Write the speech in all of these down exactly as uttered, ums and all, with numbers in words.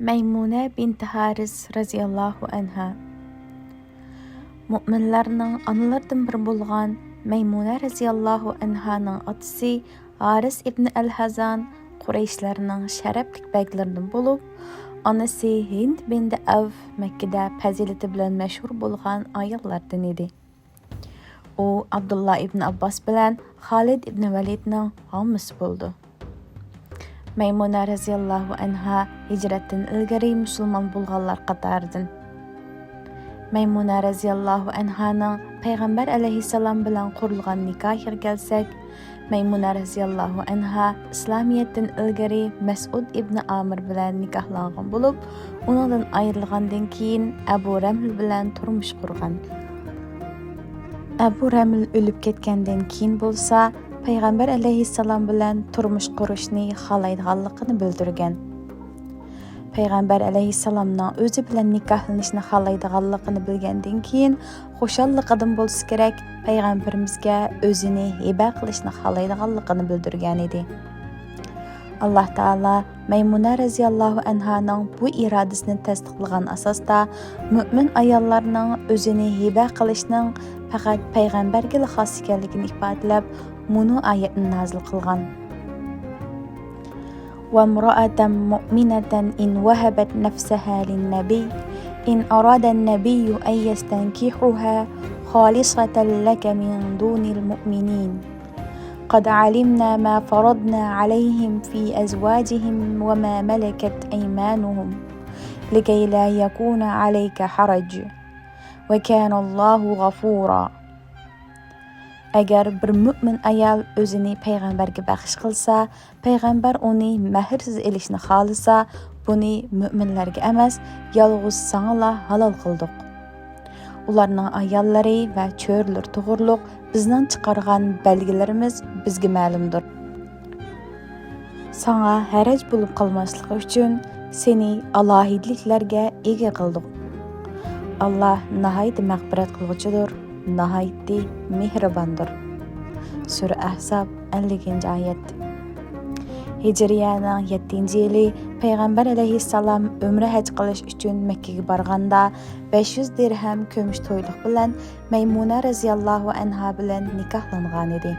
مەيمۇنە بىنتى ھارىس رەزىياللاھۇ ئەنھا. مۆمىنلەرنىڭ ئانىلىرىدىن بىرى بولغان مەيمۇنە رەزىياللاھۇ ئەنھانىڭ ئاتىسى ھارىس ئىبنى ئەل ھازان قۇرەيشلەرنىڭ شەرەپلىك بەگلىرىدىن بولۇپ، ئانىسى ھىند بىنتى ئەۋف مەككىدە پەزىلىتى بىلەن مەشھۇر بولغان ئاياللاردىن ئىدى. ئۇ ئابدۇللا ئىبن ئابباس بىلەن خالىد ئىبن ۋەلىدنىڭ ھامىسى بولىدۇ. مەيمۇنە رەزىياللاھۇ ئەنھا ھىجرەتتىن ئىلگىرى مۇسۇلمان بولغانلار قاتارىدىن. مەيمۇنە رەزىياللاھۇ ئەنھانىڭ پەيغەمبەر ئەلەيھىسسالام بىلەن قۇرۇلغان نىكاھىغا كەلسەك، مەيمۇنە رەزىياللاھۇ ئەنھا ئىسلامىيەتتىن ئىلگىرى مەسئۇد ئىبنى ئامىر بىلەن نىكاھلانغان بولۇپ، ئۇنىڭدىن ئايرىلغاندىن كېيىن ئەبۇ رەمل بىلەن تۇرمۇش قۇرغان. ئەبۇ رەمل ئۆلۈپ كەتكەندىن كېيىن بولسا، پەيغەمبەر ئەلەيھىسسالام بىلەن تۇرمۇش قۇرۇشنى خالايدىغانلىقىنى بىلدۈرگەن. پەيغەمبەر ئەلەيھىسسالامنىڭ ئۆزى بىلەن نىكاھلىنىشنى خالايدىغانلىقىنى بىلگەندىن كېيىن، خۇشاللىقىدىن بولسا كېرەك، پەيغەمبىرىمىزگە ئۆزىنى ھىبە قىلىشنى خالايدىغانلىقىنى بىلدۈرگەن ئىدى. ئاللاھ تائالا مەيمۇنە رەزىياللاھۇ ئەنھانىڭ بۇ ئىرادىسىنى تەستىقلىغان ئاساستا، مۆمىن ئاياللارنىڭ ئۆزىنى ھىبە قىلىشنىڭ پەقەت پەيغەمبەرگىلا خاس ئىكەنلىكىنى ئىپادىلەپ، مۇنۇ ئايەتنى نازىل قىلغان. وامرأة مؤمنة إن وهبت نفسها للنبي إن أراد النبي أن يستنكحها خالصة لك من دون المؤمنين قد علمنا ما فرضنا عليهم في أزواجهم وما ملكت أيمانهم لكي لا يكون عليك حرج وكان الله غفورا. ئەگەر بىر مۆمىن ئايال ئۆزىنى پەيغەمبەرگە بەخش قىلسا، پەيغەمبەر ئۇنى مەھىرسىز ئېلىشنى خالىسا، بۇنى مۆمىنلەرگە ئەمەس، يالغۇز ساڭىلا ھالال قىلدۇق. ئۇلارنىڭ ئاياللىرى ۋە چۆرىلىرى توغرۇلۇق بىزنىڭ چىقارغان بەلگىلىرىمىز بىزگە مەلۇمدۇر. ساڭا ھەرەج بولۇپ قالماسلىقى ئۈچۈن سېنى ئالاھىدىلىكلەرگە ئىگە قىلدۇق. ئاللاھ ناھايىتى مەغپىرەت قىلغۇچىدۇر، ناھايىتى مېھرىباندۇر. سۈرە ئەھزاب، ئەللىكىنچى ئايەت. ھىجرىيەنىڭ يەتتىنچى يىلى پەيغەمبەر ئەلەيھىسسالام ئۆمرە ھەج قىلىش ئۈچۈن مەككىگە بارغاندا، بەش يۈز دىرھەم كۈمۈش تويلۇق بىلەن مەيمۇنە رەزىياللاھۇ ئەنھا بىلەن نىكاھلانغانىدى.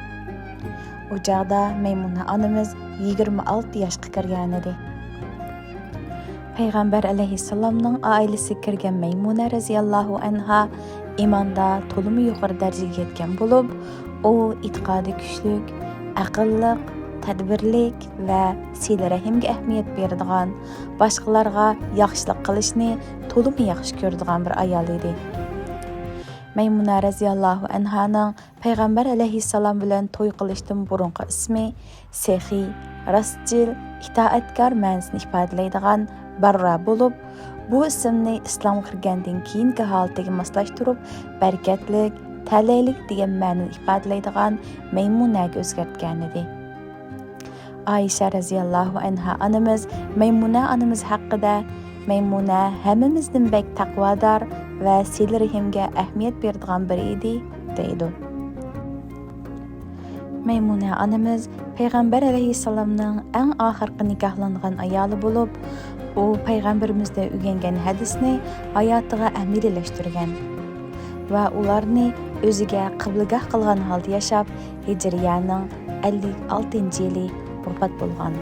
ئۇ چاغدا مەيمۇنە ئانىمىز يىگىرمە ئالتە ياشقا كىرگەنىدى. پەيغەمبەر ئەلەيھىسسالامنىڭ ئائىلىسىگە كىرگەن مەيمۇنە رەزىياللاھۇ ئەنھا ئىماندا تولىمۇ يۇقىرى دەرىجىگە يەتكەن بولۇپ، ئۇ ئېتىقادى كۈچلۈك، ئەقىللىق، تەدبىرلىك ۋە سىلە رەھىمگە ئەھمىيەت بېرىدىغان، باشقىلارغا ياخشىلىق قىلىشنى تولىمۇ ياخشى كۆرىدىغان بىر ئايال ئىدى. مەيمۇنە رەزىياللاھۇ ئەنھانىڭ پەيغەمبەر ئەلەيھىسسالام بىلەن توي قىلىشتىن بۇرۇنقى ئىسمى سېخىي، راستچىل، ئىتائەتكار مەنىسىنى ئىپادىلەيدىغان بەررا بولۇپ، بۇ ئىسىمنى ئىسلامغا كىرگەندىن كېيىنكى ھالىتىگە ماسلاشتۇرۇپ، بەرىكەتلىك، تەلەيلىك دېگەن مەنىنى ئىپادىلەيدىغان مەيمۇنەگە ئۆزگەرتكەنىدى. ئائىشە رەزىياللاھۇ ئەنھا ئانىمىز مەيمۇنە ئانىمىز ھەققىدە، مەيمۇنە ھەممىمىزدىن بەك تەقۋادار ۋە سىلە رەھىمگە ئەھمىيەت بېرىدىغان بىرى ئىدى، دەيدۇ. مەيمۇنە ئانىمىز پەيغەمبەر ئەلەيھىسسالامنىڭ ئەڭ ئاخىرقى نىكاھلانغان ئايالى بولۇپ، ئۇ پەيغەمبىرىمىزدىن ئۆگەنگەن ھەدىسنى ھاياتىغا ئەمەلىيلەشتۈرگەن ۋە ئۇلارنى ئۆزىگە قىبلىگاھ قىلغان ھالدا ياشاپ، ھىجرىيەنىڭ ئەللىك ئالتىنچى يىلى ۋاپات بولغان.